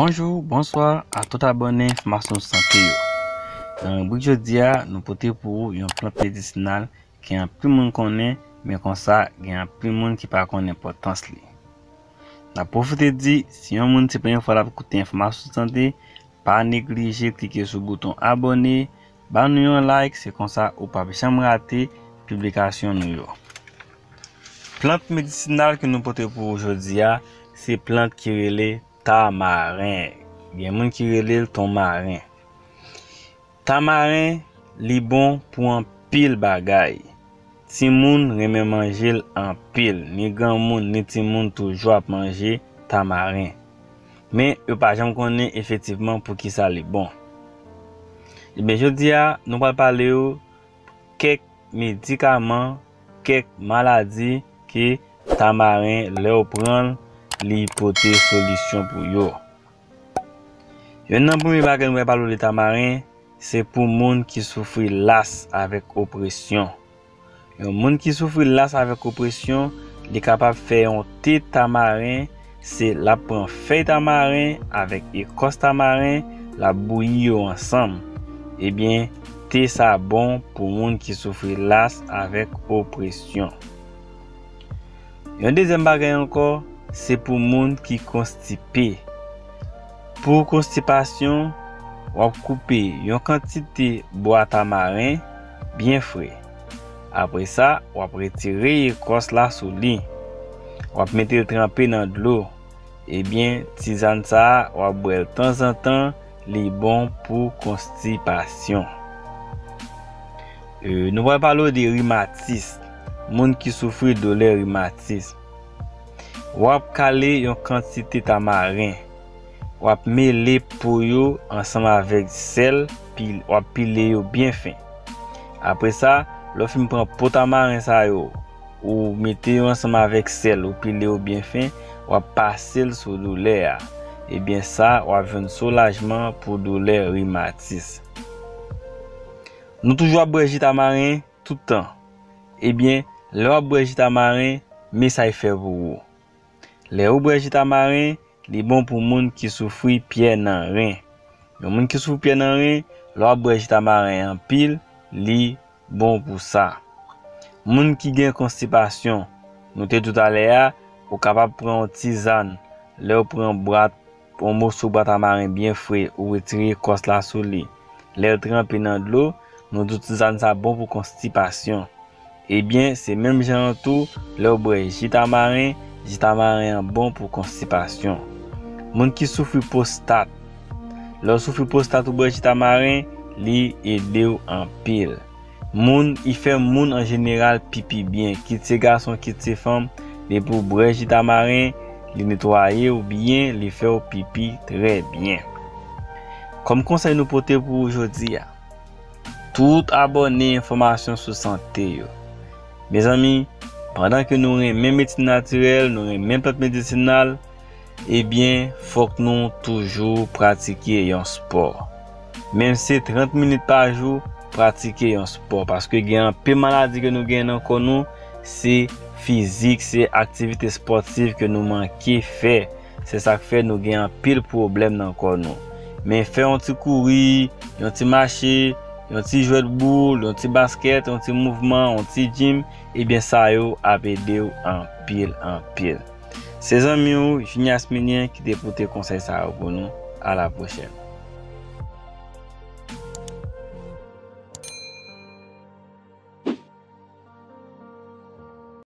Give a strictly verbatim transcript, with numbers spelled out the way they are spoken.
Bonjou, bonswa a tout abòne Enfòmasyon Sante yo. Nan ribrik jodi a, nou pote pou ou yon plant medisinal ke anpil moun konnen, men konsa gen anpil moun ki pa konn enpòtans li. N ap pwofite di, si yon moun se premye fwa l ap koute Enfòmasyon Sante, pa neglije klike sou bouton abòne, ba nou yon like, se konsa ou p ap janm rate piblikasyon nou yo. Plant medisinal ke nou pote pou ou jodi a, se plant ki rele tamaren. Gen moun ki rele l tonmaren. Tamaren, li bon pou anpil bagay. Timoun renmen manje l anpil. Ni granmoun, ni timoun toujou ap manje tamaren. Men, yo pa janm konnen efektivman poukisa li bon. Ebyen, jodi a, nou pral pale yo kèk medikaman, kèk maladi ke tamaren, lè w pran l, li pote solisyon pou yo. Youn nan premye bagay nou pral pale w de tamaren, se pou moun ki soufri las avèk opresyon. Yon moun ki soufri las avèk opresyon, li kapab fè yon te tamaren, se l ap pran fèy tamaren avèk ekòs tamaren, l ap bouyi yo ansanm. Ebyen, te sa bon pou moun ki soufri las avèk opresyon. Yon dezyèm bagay ankò, se pou moun ki konstipe. Pou konstipasyon, w ap koupe yon kantite bwa tamaren byen fre. Apre sa, w ap retire ekòs la sou li. W ap mete l tranpe nan dlo. Ebyen, tizàn sa a, w ap bwè l tanzantan, li bon pou konstipasyon. E, nou pral pale w de rimatis, moun ki soufri doulè rimatis. W ap kale yon kantite tamaren. W ap mele po yo ansanm avèk sèl, pi, w ap pile yo byen fen. Apre sa, lè w fin pran po tamaren sa yo, ou mete yo ansanm avèk sèl, ou pile yo byen fen, w ap pase l sou doulè a. Ebyen sa, w ap jwenn soulajman pou doulè rimatis. Nou toujou ap bwè ji tamaren tout tan. Ebyen, lè w ap bwè ji tamaren, men sa l fè pou ou. Lè ou bwè ji tamaren, li bon pou moun ki soufri pyè nan ren. Yon moun ki soufri pyè nan ren, lè w ap bwè ji tamaren anpil, li bon pou sa. Moun ki gen konstipasyon, nou te di w talè a, ou kapab pran yon tizàn. Lè w pran bwa, yon moso bwa tamaren byen fre, ou retire ekòs la sou li. Lè l tranpe nan dlo, nou di w tizàn sa bon pou konstipasyon. Ebyen, se menm jan an tou, lè w bwè ji tamaren, ji tamaren an bon pou konstipasyon. Moun ki soufri pwostat. Lè w soufri pwostat ou bwè ji tamaren, li ede w anpil. Moun, li fè moun an jeneral pipi byen, kit se gason, kit se fanm, depi w bwè ji tamaren, li netwaye w byen, li fè w pipi trè byen. Kòm konsèy nou pote pou ou jodi a, tout abòne Enfòmasyon sou Sante yo. Mezanmi, pandan ke nou renmen medsin natirèl, nou renmen plant medisinal, ebyen, fòk nou toujou pratike yon spò. Menm se trant minit pa jou, pratike yon spò. Paske gen anpil maladi ke nou gen nan kò nou, se fizik, se aktivite espòtif ke nou manke fè. Se sa k fè nou gen anpil pwoblèm nan kò nou. Men fè yon ti kouri, yon ti mache, yon ti jwèt boul, yon ti baskèt, yon ti mouvman, yon ti gym, ebyen sa yo ap ede w anpil, anpil. Se zanmi w, Junias Minien, ki te pote konsèy sa yo pou nou. A la pwochèn.